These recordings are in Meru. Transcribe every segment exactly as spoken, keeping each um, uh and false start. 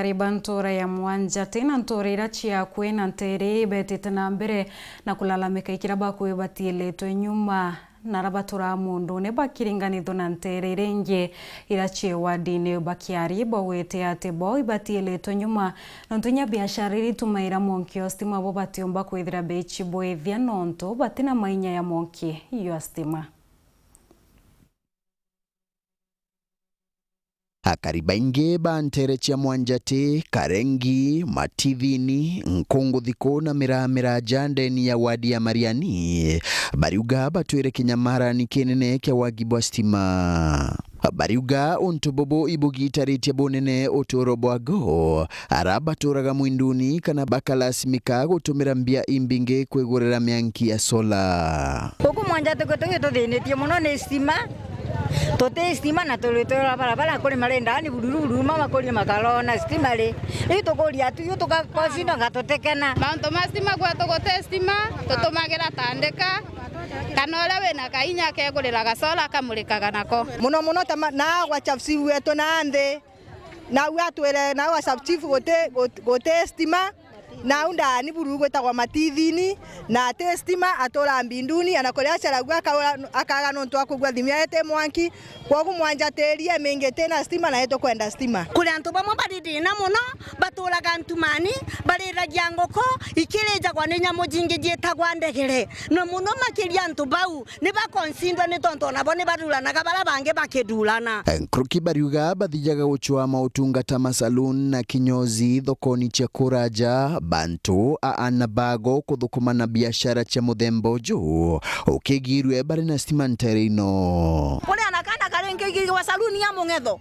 Akari ba ntuura ya Mwanjati na ntuura iria cia akui na nteere ibetite na mbere na kulalamika ikira bakui batiilitwe nyuma na ara baturaa muundune bakiringanithua na nteere iria ingi iria cii wardine. Bakiaria bagwite ati bo ibatiilitwe nyuma nontu inya biashara iria itumaira mwanki o stima bo batiumba kwithira bechibwithia nontu batina mainya ya mwanki jwa stima. Akari baingi ba nteere cia Mwanjati, Karengi, Matithini, Nkunguthiku na Miramira ja ndeni ya wadi ya Mariani bariuga batwire kinyamarani kinene kia wagi bwa stima. Bariuga untu bubu ibugitaritie bunene uturo bwao, ara baturaga mwinduni kana bakalasimika gutumira mbia imbingi kwigurira mianki ya sola. Guku Mwanjati gwitu gituthinitie muno ni stima. Tuti stima na turi twira barabara kuri marindaani bururu bururu, mama kuri makarona stima ri. Riu tukuria tu, yu tugakocinda ngatutikena. Mauntu ma stima gwetu guti stima, tutumagira tandika, kana uria wina kainya akegurira gasola akamurikaga nako. Muno muno ta ma-, na gwa chief wetu na nthi. Nau atwire, nau a sub chief guti, guti, guti stima. Nau ndani buru gwitagwa Matithini, na ati stima, atura mbinduni, ana kuria aceragua akaura, akaga nontu wa kugua thimu yaete mwanki. Kwogu Mwanjati area imingi itina stima, na itukwenda stima. Kuri antu bamwe bari thina muno, baturaga ntumani, bariragia nguku, ikirijagwa ni nyamu jingi jiitagwa ndegere. Na muno makiria antu bau, ni bakonsindwa ni tontu onabo ni baruranaga baria bangi bakidurana. Nkuruki bariuga bathijaga gucwaa mautungata ma saloon na kinyozi thokoni cia kuraja, bantu a ana bago kuthukuma na biashara cia muthemba uju, ukigirwe bari na stima ntere ino. Kuri ana kana karingi gwa saloon ya Mung'etho,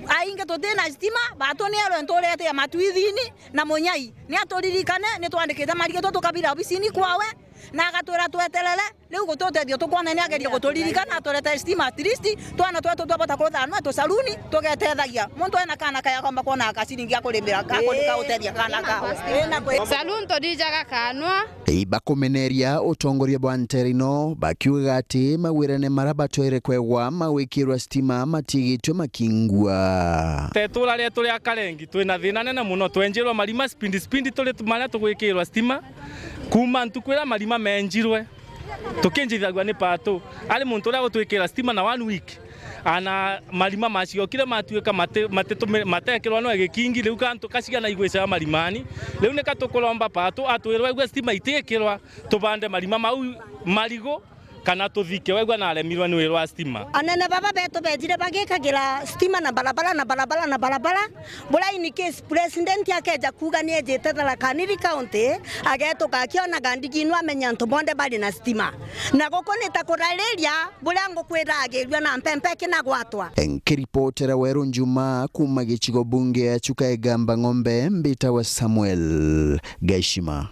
aingi tutina stima, batu ni erwe nturete ya Matwithini na Munyai, ni aturirikane, ni twandikite mariitwa tukabira obisini kwawe, na agatwira tweterere. Riu guti utethio tukwona, ni agerie guturirikana, aturete stima at least, twana twetu twabota kuthanwa tu saluni, tugetethagia. Muntu ena kana kaya komba kwona ka ciringi ga kurimira, ga kuri-, ga gutethia kana kao. Ina kwe- Saloon turijaga kanwa. Ibakumeneria utongoria bwa ntere ino, bakiugaga ati mawirane mara batwere kwegwa magwikirwa stima matigitwe makingua. Te itura rietu ria Karengi, twina thina nene muno, twenjirwe marima spindi spindi turi maria tugwikirwa stima. Kuuma ntuku iria marima menjirwe, tukinjithagua ni Pato. Ari muntu uria gutwikira stima na one week. Ana marima maciokire matuika mati-, matitumi-, matekirwa no gikingi, riu ka antu ka ciana igwicaga marimani. Riu nika tukuromba Pato atwirwe igwe stima itikirwa, tubande marima mau marigu, kana tuthike, waigua naremirwe ni wirwa stima. Anene baba betu bejire bagikagira stima na barabara na barabara na barabara. Buria in case president akeja kuuga ni ejite Tharaka Nithi County, agetuka akionaga ndigi inu amenye antu bonthe bari na stima. Na guku ni ta kurariria buria nguku iragirua na mpempe ikinagwatwa. Nkiripotera Weru Njuma kuuma gicigo bunge ya Chuka Igamba Ng'ombe, mbitawa Samuel Gaishima.